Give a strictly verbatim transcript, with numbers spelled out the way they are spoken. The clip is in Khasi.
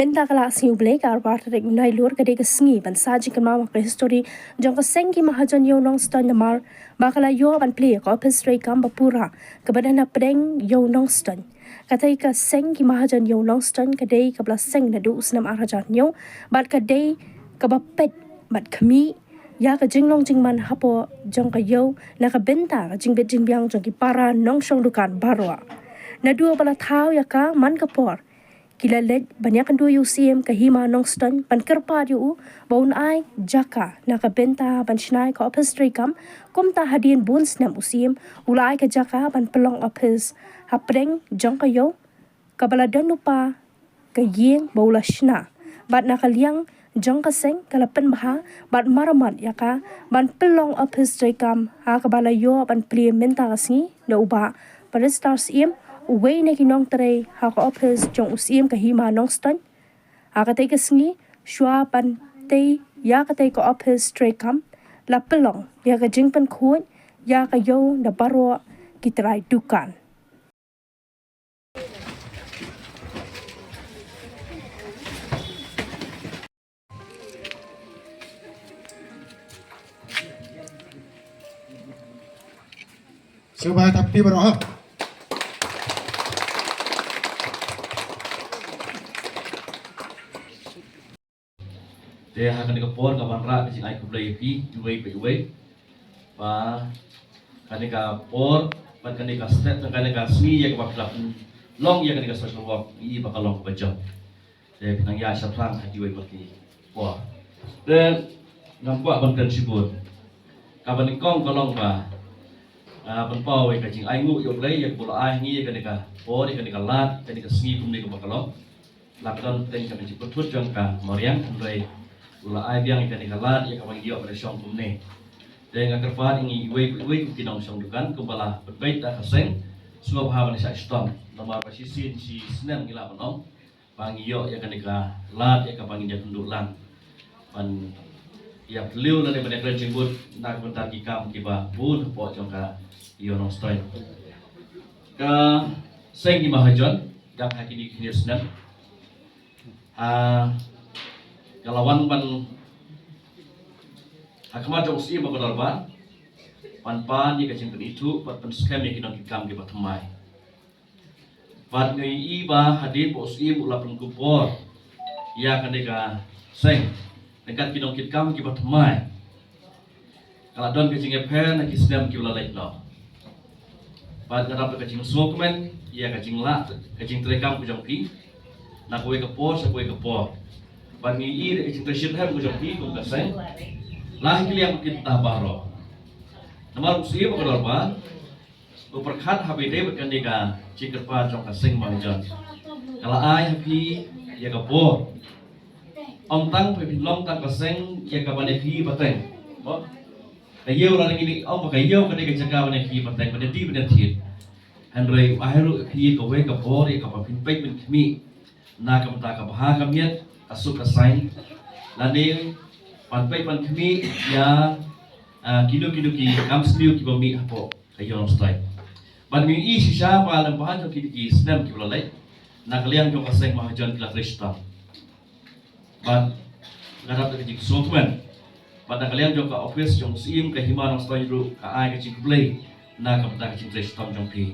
Mynta ka la sngi U Blei ka arphew tarik Nailur ka dei ka sngi ban sah jingkynmaw ha ka histori jong ka seng ki mahajon Ïew Nongstoiñ namar ba ka la ïoh ban plie ka ophis treikam ba pura kaba don hapdeng Ïew Nongstoiñ. Katei ka seng ki mahajon Ïew Nongstoiñ ka dei kaba la seng naduh u snem ar hajar hynñiew bad ka dei kaba peit bad khmih ïa ka jinglong jingman hapoh jong ka ïew na ka bynta ka jingbit jingbiang jong ki para nongshong dukan baroh. Naduh ba la thaw ïa ka man ka por ki la leit ban ïakynduh ïa u Syiem ka Hima Nongstoiñ ban kyrpad ïa u ba un ai jaka na ka bynta ban shna ïa ka ophis treikam. Kumta hadien bun snem u Syiem u la ai ka jaka ban pynlong ophis hapdeng jong ka ïew kaba la don lypa ka ïing ba u la shna. Bad na ka liang jong ka seng ka la pynbha bad marammot ïa ka ban pynlong ophis treikam ha kaba la ïoh ban plie mynta ka sngi na u Bah Barrister Syiem, uwei na ki nongtrei ha ka ophis jong u Syiem ka Hima Nongstoiñ. Ha katei ka sngi shuwa ban tei ïa katei ka ophis treikam la pynlong ïa ka jingpynkhuid ïa ka ïew da baroh ki trai dukan. Sngewbha thapti baroh ha. Te ha kane ka por ka wanrah ka jingai khublei ïa phi iwei pa iwei. Ba kane ka por bad kane ka step bad kane ka sngi ïa kaba phi la pynlong ïa kane ka social work, i ba ka long kaba jop. Te phi nang ïa shaphrang ha kiwei pat ki por. Te ngam kwah ban kren shibun. Kaba nyngkong ka long ba, ah, pynpaw ïa ka jingainguh ïa U Blei ïa kaba u la ai ha ngi ïa kane ka por, ïa kane ka lad, kane ka sngi kumne kaba ka long. La ka don teng ka jingpynthut jong ka mariang, hynrei u la ai biang ïa kane ka lad ïa kaba ngi ïoh ban shong kumne. Te nga kyrpad ïa ngi iwei pa iwei kum ki nongshong dukan kumba la pynbeit da ka seng, sngewbha ban shah shitom. Namar ba shisien shi snem ngi lah ban ong ba ngi ïoh ïa kane ka lad ïa kaba ngin ïakynduh lang ban ïa phylliew lane ban ïakren jingmut na ka bynta ki kam kiba bun hapoh jong ka Ïew Nongstoiñ. Ka seng ki mahajon dang ha kine ki hynñiew snem, ah, ka la wan ban ha khmat jong u Syiem ba ka dorbar ban pan ïa ka jingpynithuh bad pynskhem ïa ki nongkitkam kiba thymmai. Bad ngi ïohi ba hadien ba u Syiem u la pynkup bor ïa kane ka seng ryngkat ki nongkitkam kiba thymmai, ka la don ka jingïapher na ki snem kiba la leit noh. Bad nga dap da ka jingsngewkmen ïa ka jinglah ka jingtreikam ka jong phi na kawei ka por sha kawei ka por. Bad ngi ïohi da ka jingtrei shitrhem ka jong phi kum ka seng la ha ki liang ki bynta baroh. Namar u Syiem ba ka dorbar u pyrkhat haba ïadei bad kane ka jingkyrpad jong ka seng mahajon. Ka la ai ha phi ïa ka bor. Ym tang ba phin long tang ka seng ïa kaba ne phi pateng. Mo? Ka ïew la ngi ong ba ka ïew ka dei ka jaka ba ne phi pateng, ba ne dih ba ne thied. Hynrei u ai ruh ïa phi kawei ka bor ïa kaba phin peit phin khmih na ka bynta ka bha ka miat, ka suk ka saiñ, lane ban peit ban khmih ïa, ah, kino kino ki kam sniew kiba mih hapoh ka Ïew Nongstoiñ. Bad ngi ïohi shisha ba lem bha jong kine ki snem kiba la leit na ka liang jong ka seng mahajon ki la trei shitom. Bad nga dap da ka jingsngewkmen. Bad na ka liang jong ka office jong u Syiem ka Hima Nongstoiñ ruh ka ai ka jingkhublei na ka bynta ka jingtrei shitom jong phi.